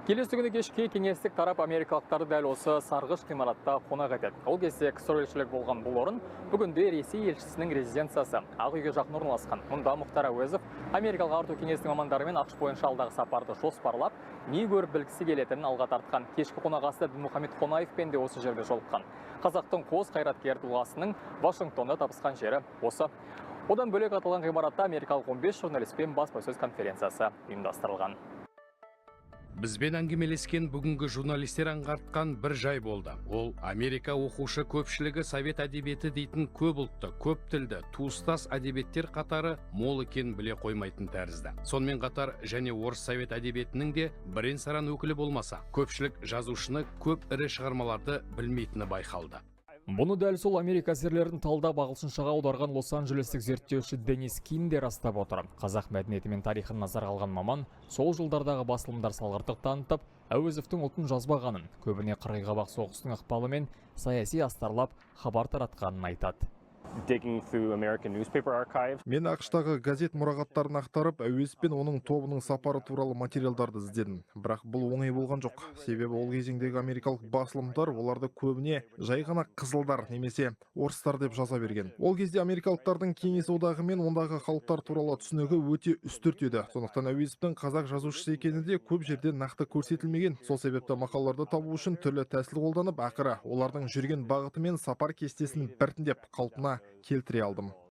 Келесі күні кешке кеңестік тарап америкалықтарды дәл осы сарғыш ғимаратта қонақ етеді. Ол кезде КСРО елшілігі болған бұл орын бүгінде Ресей елшісінің резиденциясы. Ақ үйге жақын орналасқан. Мұнда Мұхтар Әуезов Америкалық ағарту кеңесінің мамандарымен АҚШ бойынша алдағы сапарды жоспарлап, не көріп білгісі келетінін алға тартқан. Кешкі қонақасыда Дінмұхамед Қонаевпен де осы жерде жолыққан. Қазақтың қос қайраткер тұлғасының Вашингтонда табысқан жері осы. Одан бөлек, аталған ғимаратта америкалық 15 журналистпен баспасөз конференциясы ұйымдастырылған. Бізбен әңгімелескен бүгінгі журналистер аңғартқан бір жай болды. Ол Америка оқушы көпшілігі совет әдебиеті дейтін көп ұлтты, көп тілді, туыстас әдебиеттер қатары мол екенін біле қоймайтын тәрізді. Сонымен қатар және орыс совет әдебиетінің де бірен саран өкілі болмаса, көпшілік жазушыны, көп ірі шығармаларды білмейтіні байқалды. Бұны дәл сол Америка әсерлерін талдап, ағылшыншаға аударған Лос-Анджелестік зерттеуші Денис Кин де растап отыр. Қазақ мәдениеті мен тарихын назарға алған маман сол жылдардағы басылымдар салғырттық танытып, Әуезовтің ұлтын жазбағанын, көбіне қырғиқабақ соғыстың ықпалымен саяси астарлап хабар таратқанын айтады. Digging through American newspaper archives. Мен АҚШ-тағы газет мұрағаттарын ақтарып, Әуезов пен оның тобының сапары туралы материалдарды іздедім. Бірақ бұл оңай болған жоқ. Себебі ол кезеңдегі америкалық басылымдар оларды көбіне жай ғана қызылдар немесе орыстар деп жаза берген. Ол кезде америкалықтардың Кеңес одағы мен ондағы халықтар туралы түсінігі өте үстірт еді. Сондықтан Әуезовтің қазақ жазушысы екені де көп жерде нақты көрсетілмеген. Сол себепті мақалаларды табу үшін түрлі тәсіл қолданып, ақыры олардың жүрген бағыты мен сапар кестесін біртіндеп қалпына келтіре алдым.